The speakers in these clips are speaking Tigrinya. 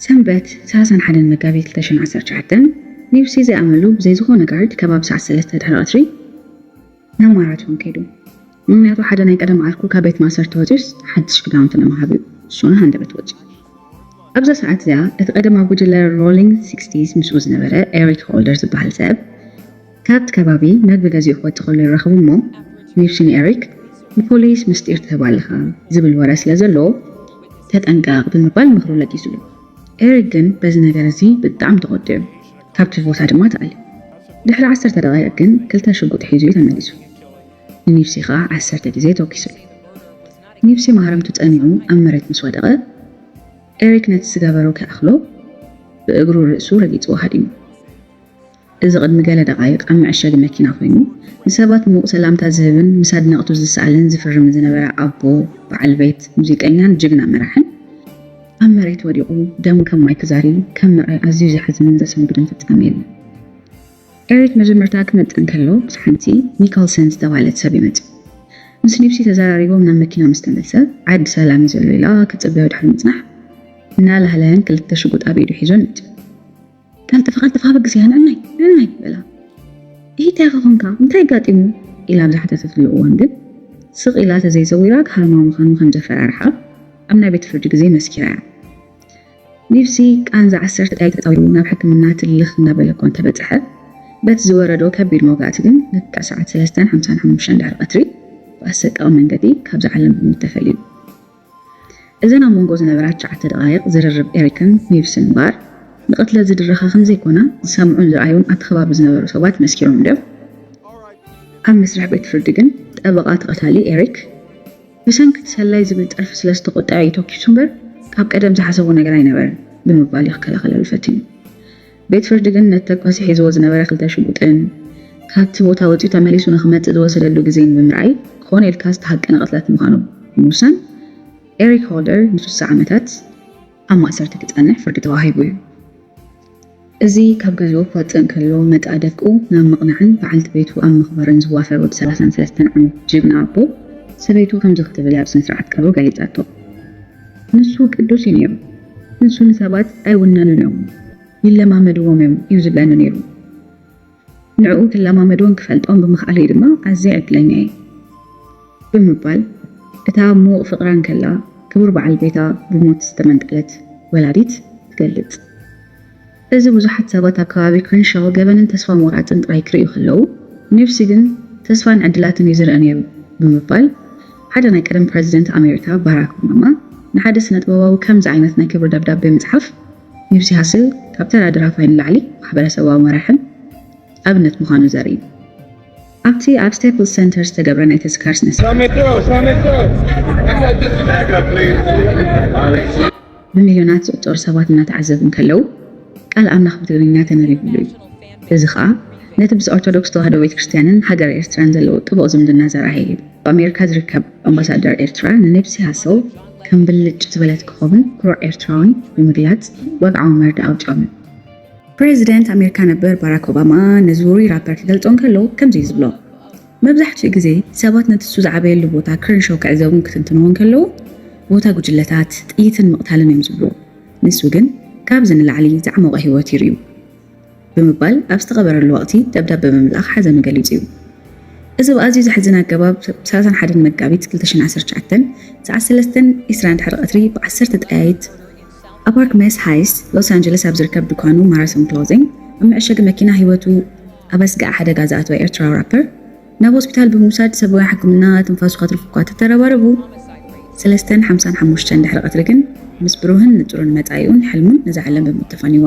ሰንበት ሰላሳን ሓደን መጋቢት ክልተ ሽሕን ዓሰርተ ትሽዓተን፣ ኒፕሲ ዘይኣመሉ ብዘይ ዝኾነ ጋርድ ከባቢ ሰዓት ሰለስተ ድሕሪ ቀትሪ ናብ ማራቶን ከይዱ። ምኽንያቱ ሓደ ናይ ቀደም ዓርኩ ካብ ቤት ማእሰርቲ ወፂኡስ ሓድሽ ክዳውንቲ ንምሃብ እዩ እሱን ሃንደበት ወፂኡ። ኣብዛ ሰዓት እዚኣ እቲ ቀደም ኣብ ጉጅለ ሮሊንግ ሲክስቲስ ምስኡ ዝነበረ ኤሪክ ሆልደር ዝበሃል ሰብ ካብቲ ከባቢ መግቢ ገዚኡ ክወፅእ ከሎ ይራኸቡ እሞ፣ ኒፕሲ ንኤሪክ ንፖሊስ ምስጢር ትህብ ኣለኻ ዝብል ወረ ስለ ዘሎ ተጠንቀቕ ብምባል ምኽሩ ለጊሱሉ። ኤሪክ ግን በዚ ነገር እዚ ብጣዕሚ ተቖጢዑ ካብቲ ቦታ ድማ ተኣልዩ። ድሕሪ ዓሰርተ ደቓይቕ ግን ክልተ ሽጉጥ ሒዙ እዩ ተመሊሱ። ንኒፕሲ ኸዓ ዓሰርተ ግዜ ተወኪሱሉ። ኒፕሲ ማህረምቱ ጸኒዑ ኣብ መሬት ምስ ወደቐ፣ ኤሪክ ነቲ ዝገበሮ ከይኣኽሎ ብእግሩ ርእሱ ረጊጽዎ ሃዲሙ። እዚ ቅድሚ ገለ ደቓይቕ ኣብ መዐሸጊ መኪና ኮይኑ፣ ንሰባት ምዉቕ ሰላምታ ዝህብን ምስ ኣድነቕቱ ዝሰኣልን ዝፍርምን ዝነበረ ኣቦ፣ በዓል ቤት፣ ሙዚቀኛን ጅግና መራሕን፣ ኣብ መሬት ወዲቑ ደሙ ከም ማይ ክዛሪ ከም ምርኣይ ኣዝዩ ዘሕዝንን ዘሰንብድን ፍጻመ የለን። ኤሪክ መጀመርታ ክመጽእ እንከሎ፣ ምስ ሓንቲ ኒኮልሰን ዝተባህለት ሰብ እዩ መጺኡ። ምስ ኒፕሲ ተዘራሪቦም ናብ መኪና ምስ ተመልሰ፣ ዓዲ ሰላም እዩ ዘሎ ኢላ ክትጽበዮ ድሕሪ ምጽናሕ፣ እናላህለሀን ክልተ ሽጉጥ ኣብ ኢዱ ሒዞን መጺኡ። "ቀልጥፊ፣ ቀልጥፊ፣ ኣበግስያ፣ ንዕናይ፣ ንዕናይ!" በላ። "ኢሂ፣ እንታይ ኢኻ ኾንካ? እንታይ ኣጋጢሙ?" ኢላ ኣብ ዝሓተተትሉ እዋን ግን፣ ስቕ ኢላ ተዘይዘዊራ ክሃርማ ምዃኑ ከም ዘፈራርሓ ኣብ ናይ ቤት ፍርዲ ግዜ መስኪራ እያ። ኒፕሲ ቃንዛ ዓሰርተ ደቂቕ ተጻዊሩ ናብ ሕክምና ትልኽ እናበለ እኳ እንተበጽሐ፣ በቲ ዝወረዶ ከቢድ መውጋእቲ ግን ልክዕ ሰዓት ሰለስተን ሓምሳን ሓሙሽተን ድሕሪ ቀትሪ ብኣሰቃቒ መንገዲ ካብዛ ዓለም ብሞት ተፈልዩ። እዘን ኣብ መንጎ ዝነበራ ትሽዓተ ደቓይቕ ዝርርብ ኤሪክን ኒፕስን እምበኣር፣ ንቕትለት ዝድረኻ ከም ዘይኮና ዝሰምዑን ዝረኣዩን ኣብቲ ከባቢ ዝነበሩ ሰባት መስኪሮም እዮም። ኣብ መስርሕ ቤት ፍርዲ ግን ጠበቓ ተቐታሊ ኤሪክ፣ "ብሰንኪ እቲ ሰላይ ዝብል ጸርፊ ስለ ዝተቖጠዐ እዩ ተኪሱ እምበር፣ ካብ ቀደም ዝሓሰቦ ነገር ኣይነበረን" ብምባል እዩ ክከላኸለሉ ፈቲኑ። ቤት ፍርዲ ግን ነቲ ተኳሲ ሒዝዎ ዝነበረ ክልተ ሽጉጥን ካብቲ ቦታ ወጺኡ ተመሊሱ ንኽመጽእ ዝወሰደሉ ግዜን ብምርኣይ፣ ኮነ ኢልካ ዝተሃቀነ ቅትለት ምዃኑ ብምውሳን፣ ኤሪክ ሆልደር ንስሳ ዓመታት ኣብ ማእሰርቲ ክጸንሕ ፍርዲ ተዋሂቡ እዩ። እዚ ካብ ገዝኡ ክወጽእ እንከሎ መጻኢ ደቁ ናብ ምቕናዕን በዓልቲ ቤቱ ኣብ ምኽባርን ዝዋፈር ወዲ ሰላሳን ሰለስተን ዓመት ጅግና ኣቦ፣ ሰበይቱ ከምዚ ክትብል እያ ኣብ ስነ ስርዓት ቀብሩ ገሊጻቶ። "ንሱ ቅዱስ እዩ ነይሩ። ንሱ ንሰባት ኣይውነኑን እዮም፣ ይለማመድዎም እዮም እዩ ዝብለኒ ነይሩ። ንዕኡ ክለማመድዎን ክፈልጦን ብምኽኣለይ ድማ ኣዝየ ዕድለኛ እየ" ብምባል፣ እታ ምዉቕ ፍቕራ እንከላ ክቡር በዓል ቤታ ብሞት ዝተመንጠለት ወላዲት ትገልጽ። እዚ ብዙሓት ሰባት ኣብ ከባቢ ክሪንሻው ገበንን ተስፋ ምቑራጽን ጥራይ ክርእዩ ከለዉ፣ ኒፕሲ ግን ተስፋን ዕድላትን እዩ ዝርኢ ነይሩ ብምባል፣ ሓደ ናይ ቀደም ፕረዚደንት ኣሜሪካ ባራክ ኦባማ ንሓደ ስነ ጥበባዊ ከምዚ ዓይነት ናይ ክብሪ ደብዳቤ ምጽሓፍ፣ ኒፕሲ ሃስል ካብ ተራ ደራፋይ ንላዕሊ ማሕበረሰባዊ መራሕን ኣብነት ምዃኑ ዘርኢ እዩ። ኣብቲ ኣብ ስቴፕልስ ሰንተር ዝተገብረ ናይ ተስካር ስነ ስርዓት፣ ብሚልዮናት ዝቑጸሩ ሰባት እናተዓዘቡ እንከለዉ፣ ቃል ኣምላኽ ብትግርኛ ተነቢብሉ እዩ። እዚ ኸኣ ነቲ ምስ ኦርቶዶክስ ተዋህዶ ቤተ ክርስቲያንን ሃገረ ኤርትራን ዘለዎ ጥቡቕ ዝምድና ዘርኣየ እዩ። ኣብ ኣሜሪካ ዝርከብ ኣምባሳደር ኤርትራ ንኒፕሲ ሃስል ከም ብልጭ ዝበለት ኮኾብን ኩሩዕ ኤርትራውን ብምግላጽ ወግዓዊ መርድእ ኣውጺኦም። ፕሬዚደንት ኣሜሪካ ነበር ባራክ ኦባማ ነዚ ውሩይ ራፐር ክገልጾ እንከሎ ከምዚ እዩ ዝብሎ። መብዛሕትኡ ግዜ ሰባት ነቲ እሱ ዝዓበየሉ ቦታ ክሪንሾው ክዕዘቡን ክትንትንዎን ከለዉ፣ ቦታ ጉጅለታት፣ ጥይትን ምቕታልን እዮም ዝብልዎ። ንሱ ግን ካብዚ ንላዕሊ ዝዓሞቐ ህይወት ይርእዩ ብምባል ኣብ ዝተቐበረሉ ወቕቲ ደብዳበ ብምልኣኽ ሓዘኑ ገሊጹ እዩ። እዚ ብኣዝዩ ዘሕዝን ኣገባብ፣ ሰላሳን ሓደን መጋቢት ክልተ ሽሕን ዓሰርተ ትሽዓተን ሰዓት ሰለስተን ዕስራን ድሕሪ ቀትሪ ብዓሰርተ ጠያይት ኣብ ፓርክ ሜስ ሃይስት ሎስ ኣንጀለስ ኣብ ዝርከብ ድኳኑ ማራቶን ክሎዚንግ ኣብ መዐሸጊ መኪና ህይወቱ ኣብ ኣስጋኢ ሓደጋ ዝኣተወ ኤርትራዊ ራፐር ናብ ሆስፒታል ብምውሳድ ሰብኣዊ ሕክምና ትንፋሱ ከትርፍ እኳ ተተረባረቡ፣ ሰለስተን ሓምሳን ሓሙሽተን ድሕሪ ቀትሪ ግን ምስ ብሩህን ንጹርን መጻኢኡን ሕልሙን ነዛ ዓለም ብሞት ተፋኒዋ።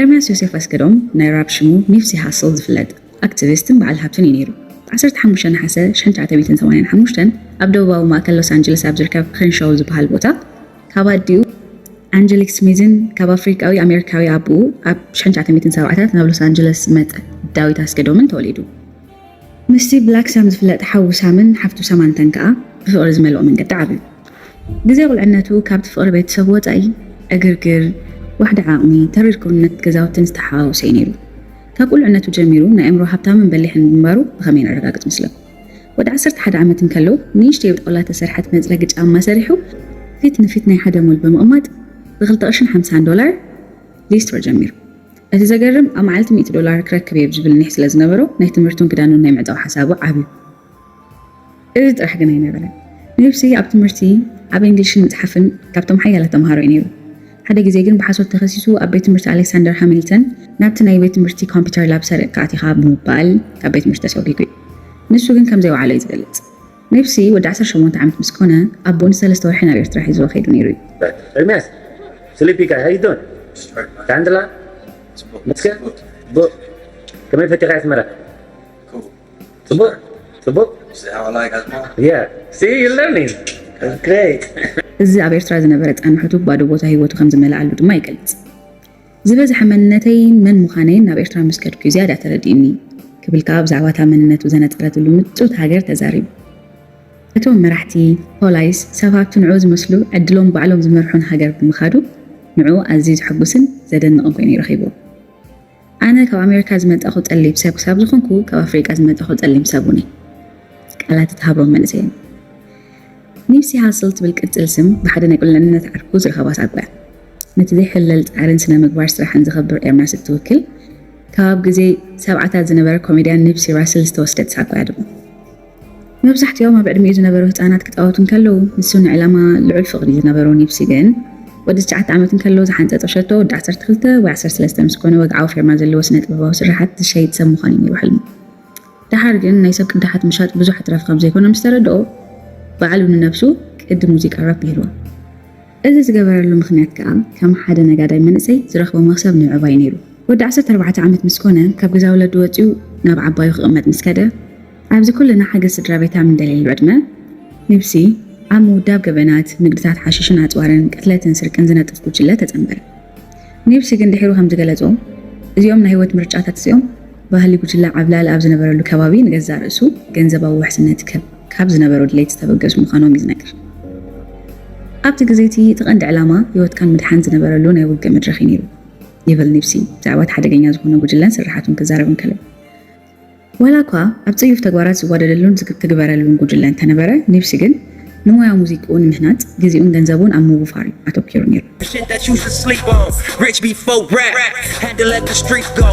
ኤርምያስ ዮሴፍ ኣስገዶም፣ ናይ ራፕ ሽሙ ኒፕሲ ሃስል ዝፍለጥ ኣክቲቪስትን በዓል ሃብትን እዩ ነይሩ። ዓሰርተ ሓሙሽተ ነሓሰ ሽሕን ትሽዓተ ሚእትን ሰማንያን ሓሙሽተን ኣብ ደቡባዊ ማእከል ሎስ ኣንጀለስ ኣብ ዝርከብ ክሪንሾው ዝበሃል ቦታ ካብ ኣዲኡ ኣንጀሊክ ስሚዝን ካብ ኣፍሪቃዊ ኣሜሪካዊ ኣቦኡ ኣብ ሽሕን ትሽዓተ ሚእትን ሰብዓታት ናብ ሎስ ኣንጀለስ ዝመጸ ዳዊት ኣስገዶምን ተወሊዱ። ምስቲ ብላክ ሳም ዝፍለጥ ሓዉ ሳምን ሓፍቱ ሳማንታን ከኣ ብፍቕሪ ዝመልኦ መንገዲ ዓብዩ። ግዜ ቁልዕነቱ ካብቲ ፍቕሪ ቤተሰቡ ወጻኢ፣ ዕግርግር፣ ዋሕዲ ዓቕሚ፣ ተሪር ክውንነት ገዛውትን ዝተሓዋወሰ እዩ ነይሩ። ካብ ቁልዕነቱ ጀሚሩ ናይ ኣእምሮ ሃብታምን በሊሕን ምንባሩ ብኸመይ ነረጋግጽ መስለኩም? ወዲ ዓሰርተ ሓደ ዓመት እንከሎ፣ ንእሽተይ ብጣውላ እተሰርሐት መጽረጊ ጫማ ሰሪሑ፣ ፊት ንፊት ናይ ሓደ ሞል ብምቕማጥ፣ ብ2 ቅርሽን ሓምሳን ዶላር ሊስትሮ ጀሚሩ። እቲ ዘገርም፣ ኣብ መዓልቲ ሚእቲ ዶላር ክረክብ እየ ዝብል ኒሕ ስለ ዝነበሮ፣ ናይ ትምህርቱን ክዳኑን ናይ ምዕጻው ሓሳቡ ዓብዩ። እዚ ጥራሕ ግን ኣይነበረን። ኒፕሲ ኣብ ትምህርቲ፣ ኣብ እንግሊሽን ምጽሓፍን ካብቶም ሓያላት ተምሃሮ እዩ ነይሩ። ሓደ ግዜ ግን ብሓሶት ተኸሲሱ ኣብ ቤት ትምህርቲ ኣሌክሳንደር ሃሚልተን ናብቲ ናይ ቤት ትምህርቲ ኮምፒውተር ላብ ሰሪቕካ ኣቲኻ ብምባል ካብ ቤት ትምህርቲ ተሰጒጉ እዩ። ንሱ ግን ከም ዘይወዓሎ እዩ ዝገልጽ። ኒፕሲ ወዲ ዓሰርተ ሸሞንተ ዓመት ምስ ኮነ፣ ኣቦኡ ንሰለስተ ወርሒ ናብ ኤርትራ ሒዝዎ ከይዱ ነይሩ እዩ። ኤርሚያስ፣ sleepy guy, how you doing? Alhamdulillah. Let's go. ጽቡቅ። ከመይ ፈቲኻ ኣስመራ? ጽቡቅ። ጽቡቅ። Yeah. See, you're learning. That's great. እዚ ኣብ ኤርትራ ዝነበረ ጻንሖቱ ባዶ ቦታ ህይወቱ ከም ዝመልኣሉ ድማ ይገልጽ። ዝበዝሐ መንነተይን መን ምዃነይን ናብ ኤርትራ ምስ ከድኩ እዩ ዝያዳ ተረዲእኒ ክብል ከኣ ብዛዕባ እታ መንነቱ ዘነጸረትሉ ምጽውቲ ሃገር ተዛሪቡ። እቶም መራሕቲ፣ ፖላይስ፣ ሰብ ሃብቲ ንዕኡ ዝመስሉ ዕድሎም ባዕሎም ዝመርሑን ሃገር ብምኻዱ ንዕኡ ኣዝዩ ዘሐጉስን ዘደንቕን ኮይኑ እዩ ረኺብዎ። ኣነ ካብ ኣሜሪካ ዝመጻኹ ጸሊም ሰብ ክሳብ ዝኾንኩ ካብ ኣፍሪቃ ዝመጻኹ ጸሊም ሰብ እውን እየ። ቃላት እትሃብሮም መንእሰይ እዮም። ኒፕሲ ሃስል ትብል ቅጽል ስም ብሓደ ናይ ቁልዕነት ዓርኩ ዝረኸባ ሳጓ እያ። ነቲ ዘይሕለል ጻዕርን ስነ ምግባር ስራሕን ዝኸብር ኤርምያስ እትውክል፣ ካብ ግዜ ሰብዓታት ዝነበረ ኮሜድያን ኒፕሲ ራስል ዝተወስደት ሳጓ እያ ድማ። መብዛሕትኦም ኣብ ዕድሚኡ ዝነበሩ ህጻናት ክጻወቱ እንከለዉ፣ ንሱ ንዕላማ ልዑል ፍቕሪ ዝነበሮ ኒፕሲ ግን፣ ወዲ ትሽዓተ ዓመት እንከለዉ ዝሓንጸጾ ሸቶ፣ ወዲ ዓሰርተ ክልተ ወይ ዓሰርተ ሰለስተ ምስ ኮነ፣ ወግዓዊ ፌርማ ዘለዎ ስነ ጥበባዊ ስርሓት ዝሸይጥ ሰብ ምዃን እዩ ነይሩ ሕልሙ። ደሓር ግን ናይ ሰብ ቅዳሓት ምሻጥ ብዙሕ ኣትራፊ ከም ዘይኮነ ምስ ተረድኦ፣ ባዕሉ ንነብሱ ቅዲ ሙዚቃ ራፕ ይህልዋ። እዚ ዝገበረሉ ምኽንያት ከኣ ከም ሓደ ነጋዳይ መንእሰይ ዝረኽቦ መኽሰብ ንምዕባይ ነይሩ። ወዲ ዓሰርተ ኣርባዕተ ዓመት ምስ ኮነ ካብ ገዛ ወለዱ ወጺኡ ናብ ዓባዩ ክቕመጥ ምስ ከደ፣ ኣብዚ ኩልና ሓገዝ ስድራ ቤት ኣብ እንደልየሉ ዕድመ፣ ኒፕሲ ኣብ ምውዳብ ገበናት፣ ንግድታት ሓሽሽን ኣጽዋርን፣ ቅትለትን ስርቅን ዝነጥፍ ጉጅለ ተጸንበረ። ኒፕሲ ግን ድሒሩ ከም ዝገለጾ፣ እዚኦም ናይ ህይወት ምርጫታት እዚኦም ባህሊ ጉጅለ ዓብላሊ ኣብ ዝነበረሉ ከባቢ ንገዛእ ርእሱ ገንዘባዊ ውሕስነት ከብ ካብ ዝነበሮ ድሌት ዝተበገሱ ምዃኖም እዩ ዝነግር። ኣብቲ ግዜ እቲ እቲ ቀንዲ ዕላማ ህይወትካን ምድሓን ዝነበረሉ ናይ ውግእ መድረኽ እዩ ነይሩ ይብል ኒፕሲ ብዛዕባ እቲ ሓደገኛ ዝኾነ ጉጅለን ስርሓቱን ክዛረብ እንከሎ። ዋላ እኳ ኣብ ጽዩፍ ተግባራት ዝዋደደሉን ዝትግበረሉን ጉጅለ እንተነበረ፣ ኒፕሲ ግን ንሞያ ሙዚቅኡ ንምህናጽ ግዜኡን ገንዘቡን ኣብ ምውፋር እዩ ኣተኲሩ ነይሩ። Shit that you should sleep on. Rich before rap. Had to let the streets go.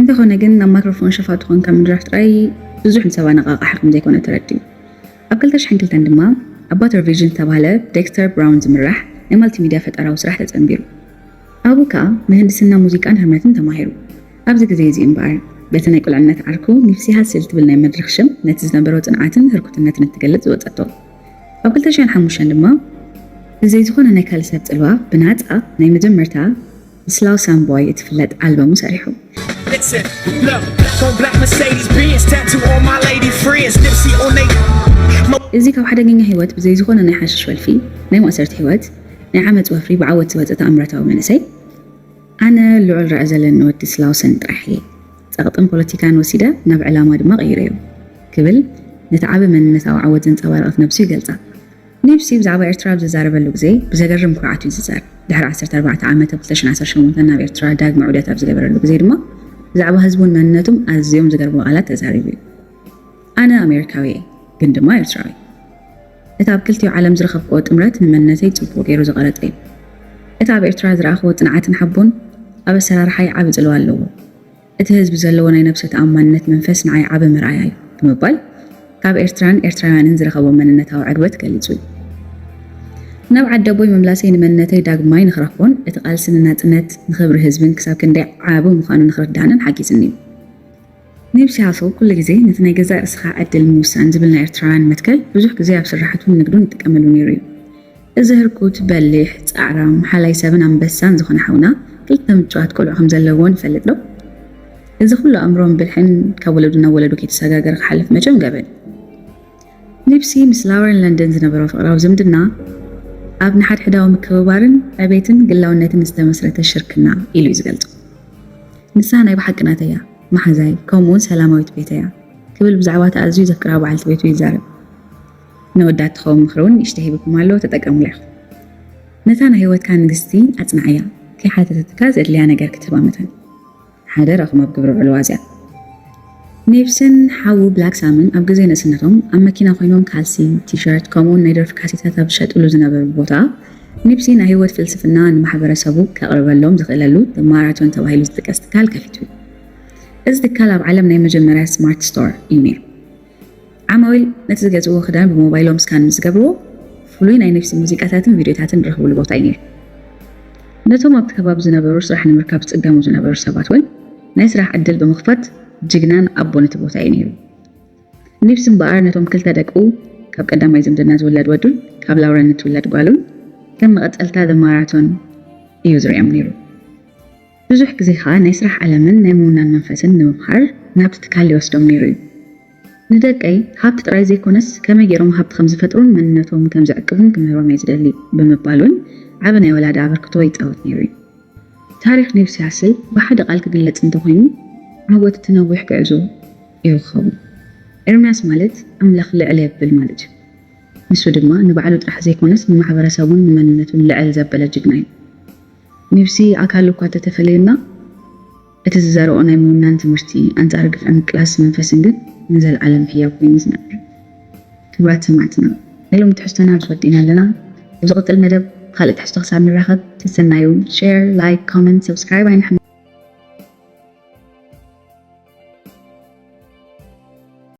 እንተኾነ ግን ናብ ማይክሮፎን ሸፋቱ ኮንካ ምድራፍ ጥራይ ብዙሕ ንሰብ ኣነቓቓሒ ከም ዘይኮነ ተረዲኡ። ኣብ ክልተ ሽሕን ክልተን ድማ ኣብ ባተር ቪዥን ዝተባህለ ብዴክስተር ብራውን ዝምራሕ ናይ ማልቲሚድያ ፈጠራዊ ስራሕ ተጸንቢሩ። ኣብኡ ከኣ ምህንድስና ሙዚቃን ህርመትን ተማሂሩ። ኣብዚ ግዜ እዚ እምበኣር፣ በቲ ናይ ቁልዕነት ዓርኩ ኒፕሲ ሃስል ትብል ናይ መድረኽ ሽም ነቲ ዝነበሮ ጽንዓትን ህርኩትነትን እትገልጽ ዝወጸቶ። ኣብ ክልተ ሽሕን ሓሙሽተን ድማ ብዘይ ዝኾነ ናይ ካልእ ሰብ ጽልዋ ብናጻ ናይ መጀመርታ ስላው ሳምቦይ እትፍለጥ ኣልበሙ ሰሪሑ። Listen, look, on black Mercedes Benz, tattoo on my lady friends, Nipsey on they. እዚ ካብ ሓደገኛ ህይወት ብዘይ ዝኾነ ናይ ሓሽሽ ወልፊ፣ ናይ ማእሰርቲ ህይወት፣ ናይ ዓመጽ ወፍሪ ብዓወት ዝወጸ ተኣምራታዊ መንእሰይ፣ ኣነ ልዑል ራኢ ዘለኒ ወዲ ስላውሰን ጥራሕ እየ። ጸቕጥን ፖለቲካን ወሲደ ናብ ዕላማ ድማ ቀይረዮ ክብል ነቲ ዓቢ መንነታዊ ዓወት ዘንጸባረቐት ነብሱ ይገልጻ። ኒፕሲ ብዛዕባ ኤርትራ ኣብ ዝዛረበሉ ግዜ ብዘገርም ኩርዓት እዩ ዝዛረብ። ድሕሪ ዓሰርተ ኣርባዕተ ዓመት ኣብ ክልተ ሽሕን ዓሰርተ ሸሞንተን ናብ ኤርትራ ዳግመ ዑደት ኣብ ዝገበረሉ ግዜ ድማ ብዛዕባ ህዝቡን መንነቱን ኣዝዮም ዝገርሙ ቃላት ተዛሪቡ እዩ። ኣነ ኣሜሪካዊ እየ፣ ግን ድማ ኤርትራዊ። እቲ ኣብ ክልቲኡ ዓለም ዝረኸብክዎ ጥምረት ንመንነተይ ጽቡቕ ገይሩ ዝቐረጸ እዩ። እቲ ኣብ ኤርትራ ዝረኣኽዎ ጽንዓትን ሓቦን ኣብ ኣሰራርሓይ ዓቢ ጽልዋ ኣለዎ። እቲ ህዝቢ ዘለዎ ናይ ነብሰ ተኣማንነት መንፈስ ንዓይ ዓቢ መርኣያ እዩ ብምባል ካብ ኤርትራን ኤርትራውያንን ዝረኸቦ መንነታዊ ዕግበት ገሊጹ እዩ። ናብ ዓደቦይ ምምላሰይ ንመንነተይ ዳግማይ ንኽረኽቦን እቲ ቃልሲ ንናጽነት ንኽብሪ ህዝብን ክሳብ ክንደይ ዓቢ ምዃኑ ንኽርድኣንን ሓጊዝኒ እዩ። ኒፕሲ ሃስል ኩሉ ግዜ ነቲ ናይ ገዛእ ርእስኻ ዕድል ምውሳን ዝብል ናይ ኤርትራውያን መትከል ብዙሕ ግዜ ኣብ ስራሓቱን ንግዱን ይጥቀመሉ ነይሩ እዩ። እዚ ህርኩት፣ በሊሕ፣ ጻዕራም፣ ሓላይ ሰብን ኣንበሳን ዝኾነ ሓውና ክልተ ምቹኣት ቆልዑ ከም ዘለውዎ ንፈልጥ ዶ? እዚ ኩሉ ኣእምሮን ብልሕን ካብ ወለዶ ናብ ወለዶ ከይተሰጋገረ ክሓልፍ መቸም ገበን። ኒፕሲ ምስ ላውረን ለንደን ዝነበሮ ፍቕራዊ ዝምድና ኣብ ንሓድሕዳዊ ምክብባርን ዕቤትን ግላውነትን ዝተመስረተ ሽርክና ኢሉ እዩ ዝገልጾ። ንሳ ናይ ብሓቂ ናተይ እያ፣ መሓዛይ፣ ከምኡውን ሰላማዊት ቤተይ እያ ክብል ብዛዕባ እታ ኣዝዩ ዘፍቅራ በዓልቲ ቤቱ ይዛረብ። ነወዳት ትኸውን ምኽሪ እውን ንእሽተይ ሂብኩም ኣሎ፣ ተጠቀሙላ ኢኹም። ነታ ናይ ህይወትካ ንግስቲ ኣጽንዓያ፣ ከይሓተተትካ ዘድልያ ነገር ክትህባ መታን። ሓደራኹም ኣብ ግብሪ ውዕልዋ እዚኣ። ኒፕስን ሓዉ ብላክ ሳምን ኣብ ግዜ ንእስነቶም ኣብ መኪና ኮይኖም ካልሲ፣ ቲሸርት፣ ከምኡውን ናይ ደርፊ ካሴታት ኣብ ዝሸጥሉ ዝነበሩ ቦታ ኒፕሲ ናይ ህይወት ፍልስፍና ንማሕበረሰቡ ከቕርበሎም ዝኽእለሉ ማራቶን ተባሂሉ ዝጥቀስ ትካል ከፊቱ እዩ። እዚ ትካል ኣብ ዓለም ናይ መጀመርያ ስማርት ስቶር እዩ ነይሩ። ዓማዊል ነቲ ዝገዝእዎ ክዳን ብሞባይሎም ስካን ምስ ዝገብርዎ፣ ፍሉይ ናይ ኒፕሲ ሙዚቃታትን ቪድዮታትን ዝረኽብሉ ቦታ እዩ ነይሩ። ነቶም ኣብቲ ከባቢ ዝነበሩ ስራሕ ንምርካብ ዝጽገሙ ዝነበሩ ሰባት እውን ናይ ስራሕ ዕድል ብምኽፋት ጅግናን ኣቦ ነቲ ቦታ እዩ ነይሩ። ኒፕሲ እምበኣር ነቶም ክልተ ደቁ፣ ካብ ቀዳማይ ዝምድና ዝውለድ ወዱን ካብ ላውረን እትውለድ ጓሉን፣ ከም መቐጸልታ ማራቶን እዩ ዝርእዮም ነይሩ። ብዙሕ ግዜ ከኣ ናይ ስራሕ ዓለምን ናይ ምውናን መንፈስን ንምምሃር ናብቲ ትካል ይወስዶም ነይሩ እዩ። ንደቀይ ሃብቲ ጥራይ ዘይኮነስ ከመይ ገይሮም ሃብቲ ከም ዝፈጥሩን መንነቶም ከም ዝዕቅቡን ክምህሮም እየ ዝደሊ ብምባል እውን ዓቢ ናይ ወላዲ ኣበርክቶ ይጻወት ነይሩ እዩ። ታሪኽ ኒፕሲ ሃስል ብሓደ ቃል ክግለጽ እንተኾይኑ ዓወት እቲ ነዊሕ ጉዕዞ እዩ ክኸውን። ኤርምያስ ማለት ኣምላኽ ልዕል የብል ማለት እዩ። ንሱ ድማ ንባዕሉ ጥራሕ ዘይኮነስ ንማሕበረሰቡን ንመንነቱን ልዕል ዘበለ ጅግና እዩ። ኒፕሲ ኣካሉ እኳ እንተተፈለየና፣ እቲ ዝዘረኦ ናይ ምውናን ትምህርቲ ኣንጻር ግፍዒ ምቅላስ መንፈስን ግን ንዘለኣለም ህያው ኮይኑ ዝነብር። ክቡራት ሰማዕትና፣ ናይ ሎሚ ትሕዝቶና ኣብዚ ወዲእና ኣለና። ኣብ ዝቕጽል መደብ ካልእ ትሕዝቶ ክሳብ ንራኸብ፣ ሰሰናዩ። ሼር፣ ላይክ፣ ኮመንት፣ ሰብስክራይብ ኣይንሕመ።